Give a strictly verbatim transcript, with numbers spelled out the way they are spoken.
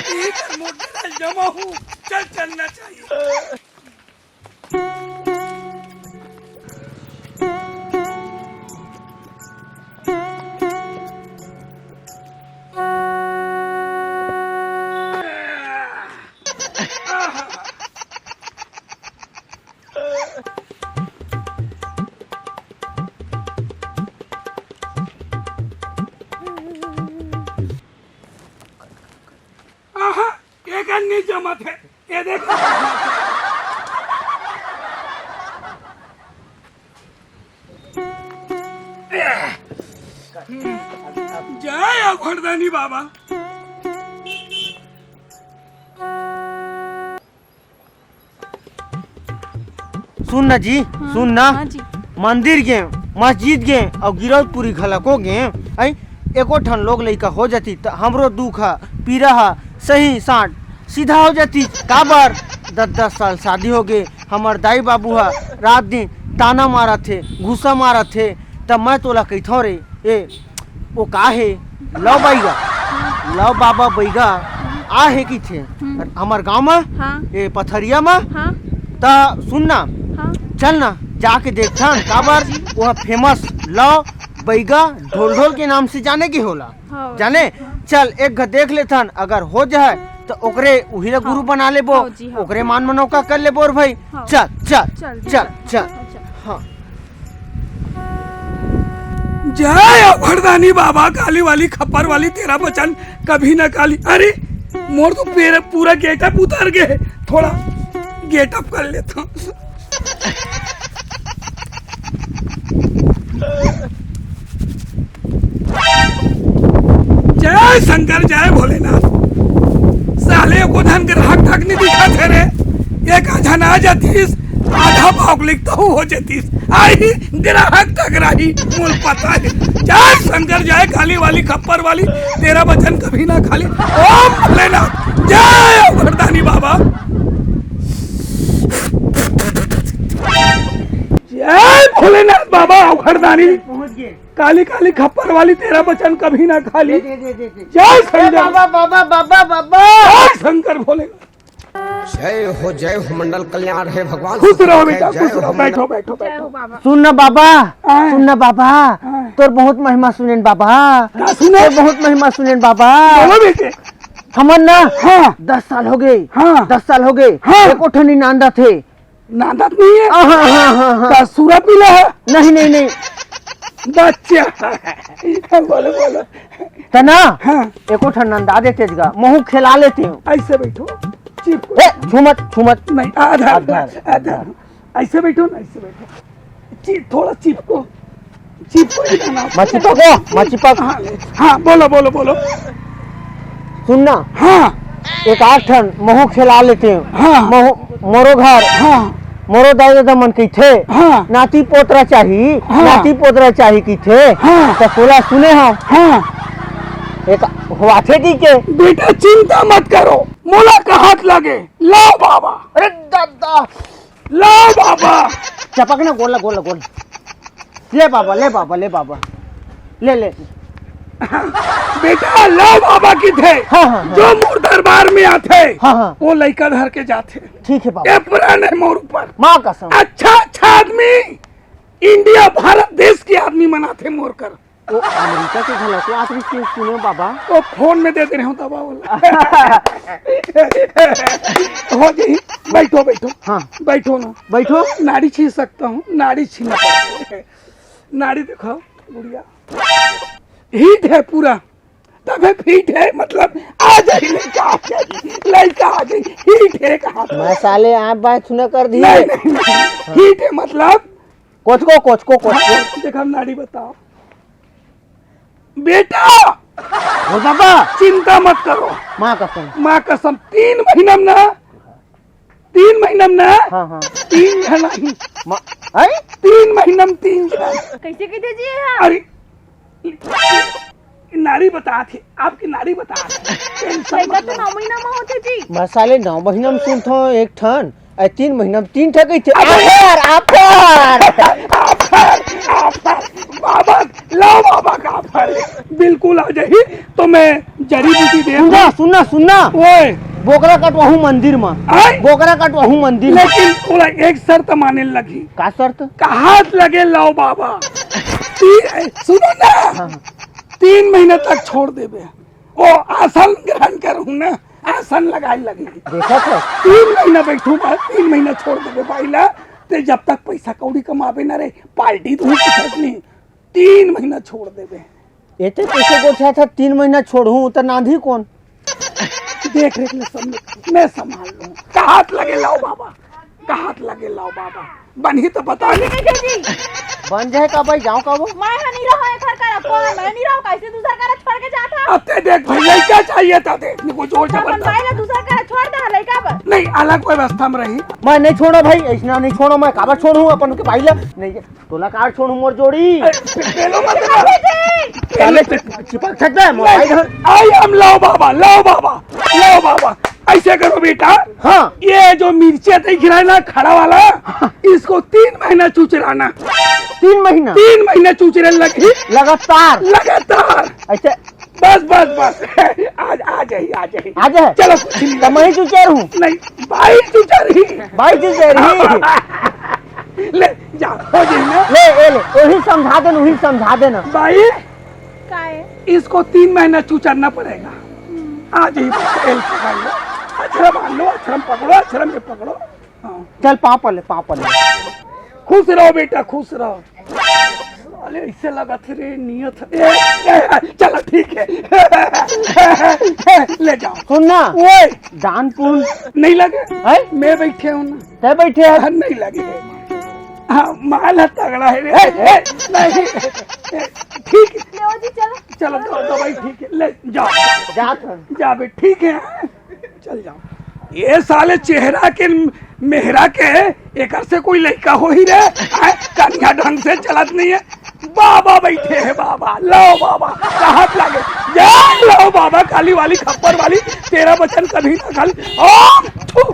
यही कर मोट राजीनामा हूँ। चल, चलना चाहिए। आहा, एकर नहीं जमत है। ये देख। जय अघोरदानी बाबा। सुन ना जी, हाँ, सुन ना। हाँ जी। मंदिर गे, मस्जिद गे अउ गिरौदपुरी घलको गे, ऐ एको ठन लोग लइका हो जाती त हमरो दुख ह, पीरा ह सही साट सीधा हो जाती। काबर? दस दस साल शादी हो गे, हमर दाई बाबू ह रात दिन ताना मारत हे, गुस्सा मारत हे, त मैं तोला कहिथौं रे, ए, ओ का हे? लव बइगा, लव बाबा बइगा आ हे किथे हम्म। हमर गांव म, हाँ। ए पथरिया म। हाँ। त सुन ना, हाँ। चल ना, जाके देखथन, काबर जी। वो फेमस लव बइगा ढोल ढोल के नाम से जाने के होला। हाँ। जाने? हाँ। चल, एक घर देख लेथन, अगर हो जाए त ओकरे उही ला गुरु हाँ। बना लेबो, हाँ जी, हाँ। ओकरे मान मनोका कर लेबो रे भाई। हाँ। चल, चल, चल जी, चल, चल। चल। हाँ। जय अघोरदानी बाबा, काली वाली, खप्पर वाली, तेरा बचन कभी ना खाली। अरे, मोर तो पेर पूरा गेटअप उतर गे, थोड़ा गेटअप कर लेथौं। जय शंकर, जय भोलेनाथ। साले एको झन ग्राहक तक नहीं दिखत हे रे। एक झन आ जातिस, आधा पाव लिखता हूँ हो जातिस। आई ग्राहक तक रही, मोला पता हे। जय शंकर, जय काली वाली, खप्पर वाली, तेरा बचन कभी ना खाली। ओम भोलेनाथ, जय अघोरदानी बाबा। जय भोलेनाथ बाबा अघोरदानी। पहुंच गए। काली काली खप्पर वाली, तेरा बचन कभी ना खाली। दे, दे, दे, दे, दे। जय ए शंकर। बाबा, बाबा, बाबा, बाबा। जय शंकर भोलेनाथ। जय हो, जय हो, मंडल कल्याण हे भगवान खुश रहो सतनाथ बेटा, जय खुश हो रहो। मंडल। बैठो, बैठो, जय हो बैठो। बाबा। सुन ना बाबा, हाँ। सुन ना बाबा, हाँ। तोर बहुत महिमा सुनेन बाबा। का सुने? तोर बहुत महिमा सुनेन बाबा। बोलो बेटे। हमन ना हाँ। दस साल हो गे, हाँ। दस साल हो गे, हाँ। एको ठन नांदत हे। नांदत नहीं है। हाँ, हाँ, हाँ, हाँ, हाँ। का सूरा पीला है? नहीं, नहीं, नहीं। बच्चा। बोलो, बोलो। त ना, हाँ। एको ठन नंदा देते गा, महू खेला लेते हो। ऐसे बैठो, चिपको। ए, छू मत, छू मत। नहीं, आधा, आधा, आधा। आधा। ऐसे बैठो ना, ऐसे बैठो। ची-, थोड़ा चिपको। चिपको ही ना। मैं चिपको, मैं चिपक। हाँ, हाँ, बोलो, बोलो, बोलो। सुन ना। हाँ। एक आध ठन महू खेला लेते हो। हाँ। महू, मोरो घर। हाँ। मोरो दाई ददा मन कहिथे, हाँ। नाती पोतरा चाही, हाँ। नाती पोतरा चाही कहिथे। हाँ। त तोला सुने हंव। हाँ। एक होवाथे कहिके। बेटा चिंता मत करो, मोला कहत लगे, लाव बाबा। अरे दादा। लाव बाबा। चपक ना, गोल, गोल, गोल। ले बाबा, ले बाबा, ले बाबा। ले, ले। बेटा, लाव बाबा कहिथे। हाँ, हाँ, हाँ। जो मोर दरबार में आथे, हाँ, हाँ। वो लइका धर के जाथे। ठीक है बाबा। ए प्राण है मोर ऊपर। माँ कसम। अच्छा, अच्छा आदमी, इंडिया, भारत देश के आदमी मन आथे मोर कर। वो अमेरिका के घला के आखिरी चीज सुने बाबा। वो फोन में दे दे रहे हो दवा वाला। हो जी, बैठो, बैठो। हाँ। बैठो ना। बैठो। नाड़ी छीन सकता हूँ, नाड़ी छीन। नाड़ी दिखाओ, गुड़िया। हीट है पूरा, तबे फिट है, मतलब आ जाई, लइका आ जाई, लइका आ जाई, हीट है कहा। मैं साले आप बात सुना कर दिए। नहीं, नहीं, नहीं। हीट है मतलब। कोचको, कोचको, कोचको। देखा, नाड़ी बताओ। बेटा! बोल बाबा। चिंता मत करो। माँ कसम। माँ कसम, तीन महीना में ना, तीन महीना में ना, हाँ, हाँ। तीन झन आही। माँ, हैं? तीन महीना में तीन झन। कैसे कह दीजिए आप? अरे, नाड़ी बता थे, आपकी नाड़ी बता थे। टेंशन लइका मत तो लो। नौ महीना में होथे जी। मैं साले नौ महीना में सुनथों एक ठन, अरे तीन महीना में तीन ठा कहिथे। अबे! Offer, offer! Offer, offer! बाबा, लाव बाबा का आफर। बिल्कुल आ जाही, तो मैं जड़ी बूटी दे। सुनना, सुनना, सुनना। ओए। बोकरा कटवाहूं मंदिर म। आय? बोकरा कटवाहूं मंदिर म। लेकिन तोला एक शर्त माने लगही। का शर्त? कहात लगे लव बाबा। ती-, ए, सुनो ना। हाँ, हाँ। तीन महीना तक छोड़ देबे। ओ आसन ग्रहण करहूं ना, आसन लगाए लगे। देखत है। तीन महीना बैठू बस, तीन महीना छोड़ देबे बाई ला। ते जब तक पैसा कौड़ी कमाबे ना रे, पार्टी तो कुछ नहीं। तीन महीना छोड़ देबे। एते कैसे गोठियाथा, तीन महीना छोड़हूं, त नांधी कोन? देख रेख ले सब, मैं संभाल लूं। कहात लगे लव बाबा, कहात लगे लव बाबा। बनही तो बता नहीं। बन जाए का भाई, जाओ का वो? मैं ह नहीं रहो एकर करा, कौन मैं नहीं रहो, कैसे दूसर करा छोड़ के जात हा? अब ते देख भाई, लइका चाहिए था, देख, नहीं कुछ और अपन जबरदस्त। भाई ला दूसर करा छोड़ दे, लइका बर। नहीं, अलग व्यवस्था में रही। मैं नहीं छोड़ो भाई, ऐसना नहीं छोड़ो, मैं काबर छोड़हूं अपन के भाई ला? नहीं, तोला कार छोड़ू मोर जोड़ी। ए, पेलो मत ना। काले चिपक सकता है, मोर भाई घर। आई हम लाओ बाबा, लाओ बाबा, लाओ बाबा। ऐसे करो बेटा। हाँ। ये जो मिर्चे दिख रहा है ना, खड़ा वाला, हाँ। इसको तीन महीना चुचराना। तीन महीना? तीन महीना चुचरे लगी। लगातार? लगातार। ऐसे? बस, बस, बस। आज, आ जाही, आ जाही। आ जाए? चलो, कुछ नहीं। तो मैं ही चुचर हूँ। नहीं, बाई चुचर ही। बाई चुचर ही। ले, जा, हो जाही ना। ले, ए ले, वही समझा देना, वही समझा देना। बाई, काय? इसको तीन महीना चुचरना पड़ेगा। हम्म। आ जाही, बस, ए, पकड़ लो। अक्षरम मान लो, अक्षरम पकड़ो, अक्षरम ये पकड़ो। हाँ। चल, पाँव पर ले, पाँव पर ले। खुश रहो बेटा, खुश रहो। साले, ऐसे लगा थे रे, नियत है। ए, ए, ए, चलो, ठीक है। ले जाओ। सुन ना। ओए। दान पुण्य। नहीं लगे। हैं? मैं बैठे हूँ ना। तै बैठे है? हाँ, नहीं लगे। हाँ, माल है तगड़ा है रे। ए, ए, नहीं। ए, ठीक है। ले जी, चलो। चलो, दवा-, दवाई ठीक है। ले, जाओ। जा तो। जा बे, ठीक है। चल जाओ। ये साले चेहरा के मेहरा के, एकर से कोई लइका होही रे? आय, कनिया ढंग से चलत नहीं है। बाबा बैठे हैं बाबा, लाओ बाबा, कहात लगे। जय लाओ बाबा, काली वाली, खप्पर वाली, तेरा वचन कभी ना खाली। ओम छू।